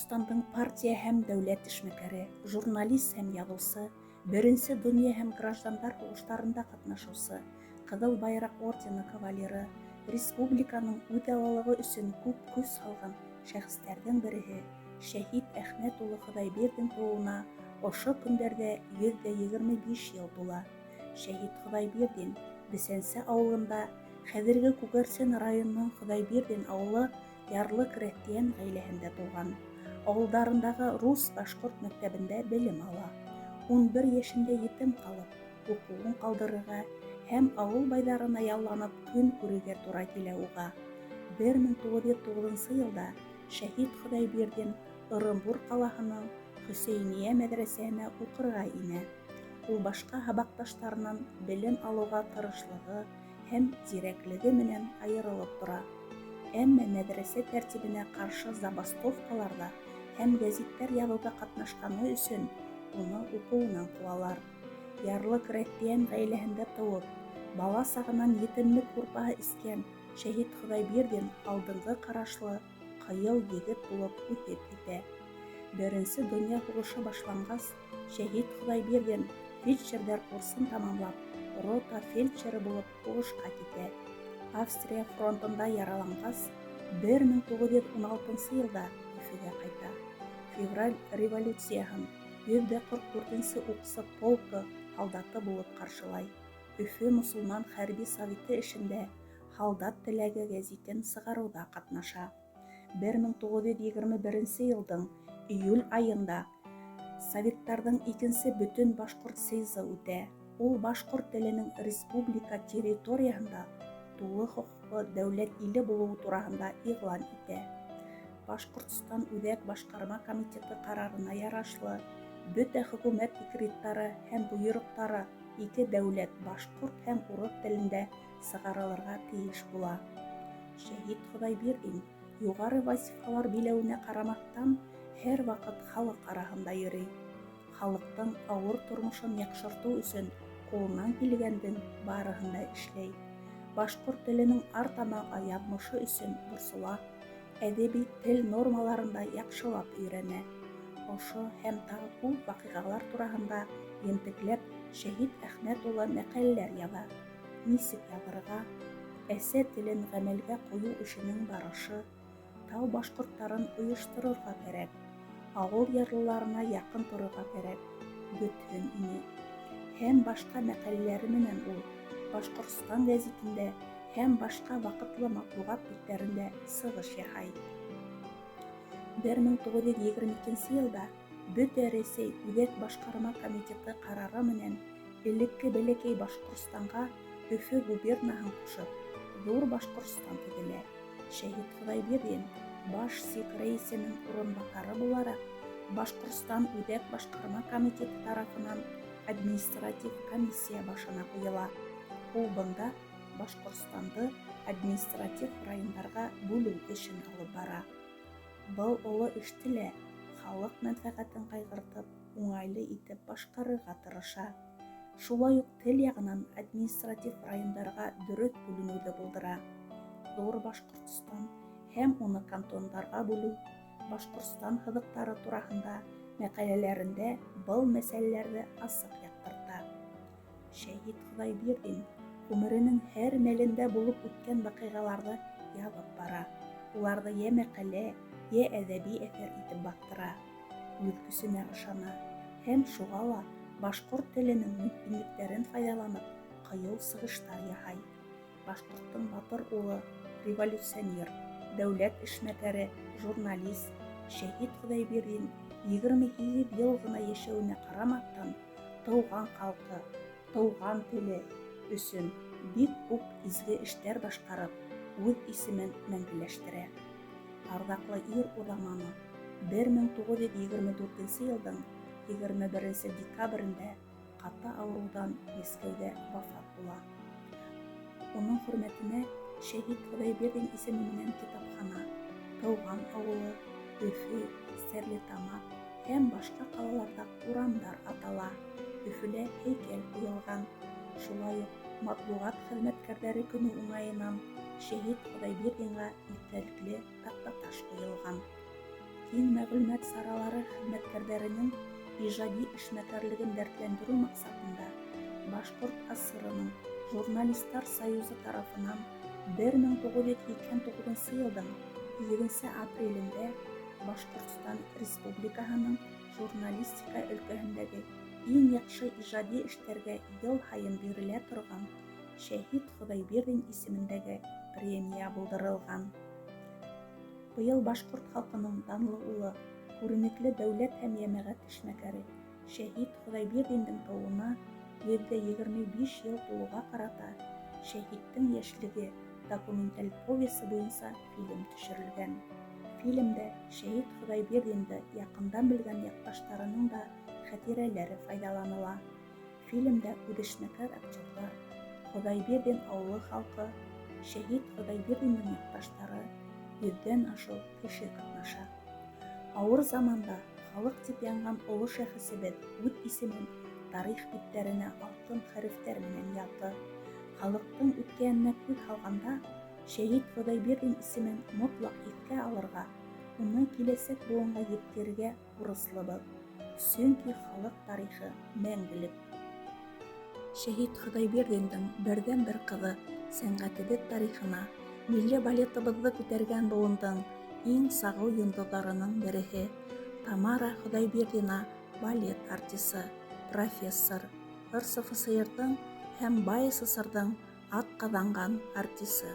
Башҡортостандың партия һәм дәүләт эшмәкәре, журналист һәм яҙыусы, Беренсе донъя һәм граждандар һуғыштарында ҡатнашыусы, Ҡыҙыл Байраҡ ордены кавалеры, республиканың үҙаллылығы өсөн күп көс һалған шәхестәрҙең береһе Шәһит Әхмәт улы Хоҙайбирҙин тыуыуына ошо көндәрҙә 125 йыл тула. Шәһит Хоҙайбирҙин Бесәнсе ауылында, хәҙерге Күгәрсен районының Хоҙайбирҙин ауылы, ярлы крәҫтиән гаиләһендә туған. Ауылдарындағы рус-башҡорт мәктәбендә белем ала. 11 йәшендә етем ҡалып, уҡыуын ҡалдырырға һәм ауыл байҙарына ялланып көн күрергә тура килә уға. 1909 йылда Шәһит Хоҙайбирҙин Ырымбур ҡалаһының Хөсәйниә мәҙрәсәһенә уҡырға инә. Ул башҡа һабаҡташтарынан белем алыуға тырышлығы һәм зирәклеге менән айырылып тора. Әмма мәҙрәсә тәртибенә ҡаршы забастовкаларҙа һәм гәзиттәр яҙыуҙа ҡатнашҡаны өсөн уны уҡыуынан ҡыуалар. Ярлы крәҫтиән ғаиләһендә тыуып, бала сағынан етемлек һурпаһы эскән Шәһит Хоҙайбирҙин алдынғы ҡарашлы, ҡыйыу егет булып үҫеп китә. Беренсе донъя һуғышы башланғас, Шәһит Хоҙайбирҙин фельдшерҙар курсын тамамлап, рота фельдшеры булып һуғышҡа китә. Австрия фронтында яраланғас, 1916 йылда Өфөгә ҡайта. Февраль революцияһын 144 нче уҡсы полкы һалдаты булып ҡаршылай. Өфө мосолман хәрби советы эшендә Һалдат теләге гәзитен сығарыуҙа ҡатнаша. 1921 йылдың июль айында Советтарҙың икенсе бөтөн башҡорт съезы үтә. Ул башҡорт теленең республика территорияһында тулы хоҡуҡлы дәүләт иле булыуы тураһында иғлан итә. Башҡортостан Үҙәк башҡарма комитеты ҡарарына ярашлы, бөтә хөкүмәт декреттары һәм бойороҡтары ике дәүләт башҡорт һәм урыҫ телендә сығарылырға тейеш була. Шәһит Хоҙайбирҙин, юғары вазифалар биләүенә ҡарамаҫтан, һәр ваҡыт халыҡ араһында йөрөй. Халыҡтың ауыр тормошон яҡшыртыу өсөн ҡулынан килгәндең барыһын да эшләй. Башҡорт теленең артабанғы яҙмышы өсөн борсола, әҙәби тел нормаларын да яҡшылап өйрәнә. Ошо һәм тағы күп ваҡиғалар тураһында ентекләп Шәһит Әхмәт улы мәҡәләләр яҙа. Нисек яҙырға, әсә телен гамәлгә ҡуйыу эшенең барышы, тау башҡорттарын ойошторорға кәрәк, ауыл ярлыларына яҡын торорға кәрәк, бөтһөн ине. Һәм башҡа мәҡәләләре менән ул Башҡортостан гәзитендә һәм башҡа ваҡытлы матбуғат биттәрендә сығыш яһай. 1922 йылда Бөтә Рәсәй Үҙәк Башҡарма комитеты ҡарары менән элекке бәләкәй Башҡортостанға Өфө губернаһын ҡушып, Ҙур Башҡортостан төҙөлә. Шәһит Хоҙайбирҙин, Баш СИК рәйесенең урынбаҫары булараҡ, Башҡортостан Үҙәк Башҡарма комитеты тарафынан административ комиссия башына ҡуйыла. Ул бында Башҡортостанды административ райондарға бүлеү эшен алып бара. Был оло эште лә халыҡ мәнфәғәтен ҡайғыртып, уңайлы итеп башҡарырға тырыша. Шулай уҡ тел яғынан административ райондарға дөрөҫ бүленеүҙе булдыра. Ҙур Башҡортостан һәм уны кантондарға бүлеү, Башҡортостан һыҙыҡтары тураһында мәҡәләләрендә был мәсьәләләрҙе асыҡ яҡтырта. Шәһит Хоҙайбирҙин ғүмеренең һәр мәлендә булып үткән ваҡиғаларҙы яҙып бара. Уларҙы йә мәҡәлә, йә әҙәби әҫәр итеп баҫтыра. Үҙ көсөнә ышана һәм шуға ла башҡорт теленең мөмкинлектәрен файҙаланып, ҡыйыу сығыштар яһай. Башҡорттоң батыр улы, революционер, дәүләт эшмәкәре, журналист Шәһит Хоҙайбирҙин 28 йыл ғына йәшәүенә ҡарамаҫтан, тыуған халҡы, тыуған теле өсөн бик күп изге эштәр башҡарып, үҙ исемен мәңгеләштерә. Арҙаҡлы ир уҙаманы 1924 йылдың 21 декабрендә ҡаты ауырыуҙан Мәскәүҙә вафат була. Уның хөрмәтенә Шәһит Хоҙайбирҙин исеме менән китапхана, тыуған ауылы, Өфө, Стәрлетамаҡ һәм башҡа ҡалаларҙа урамдар атала, Өфөлә һәйкәл ҡуйылған. Шулай уҡ Матбуғат хеҙмәткәрҙәре көнө уңайынан Шәһит Хоҙайбирҙинға иҫтәлекле таҡтаташ ҡуйылған. Киң мәғлүмәт саралары хеҙмәткәрҙәренең ижади эшмәкәрлеген дәртләндереү маҡсатында Башҡорт АССРының Журналистар союзы тарафынан 1989 йылдың 7 апрелендә Башҡортостан Республикаһының журналистика өлкәһендәге иң яҡшы ижади эштәргә йыл һайын бирелә торған Шәһит Хоҙайбирҙин исемендәге премия булдырылған. Быйыл башҡорт халҡының данлы улы, күренекле дәүләт һәм йәмәғәт эшмәкәре Шәһит Хоҙайбирҙиндең тыуыуына 125 йыл тулыуға ҡарата Шәһиттең йәшлеге документаль повесы буйынса фильм төшөрөлгән. Фильмда Шәһит Хоҙайбирҙинды яҡындан белгән яҡташтарының да хәтирәләре файҙаланыла. Фильмда үҙешмәкәр актерҙар, Хоҙайбирҙин ауылы халҡы, Шәһит Хоҙайбирҙиндең яҡташтары, йөҙҙән ашыу кеше ҡатнаша. Ауыр заманда халыҡ тип янған оло шәхесебеҙ үҙ исемен тарих биттәренә алтын хәрефтәр менән яҙҙы. Халыҡтың үткәненә күҙ һалғанда, Шәһит Хоҙайбирҙин исемен мотлаҡ иҫкә алырға, уны киләсәк быуынға еткерергә бурыслыбыҙ. Сөнки халыҡ тарихы мәңгелек. Шәһит Хоҙайбирҙиндең берҙән-бер ҡыҙы сәнғәтебеҙ тарихына милли балетыбыҙҙы күтәргән быуындың иң сағыу йондоҙҙарының береһе Тамара Хоҙайбирҙина балет артисы, профессор, РСФСР-ҙың һәм БАССР-ҙың атҡаҙанған артисы.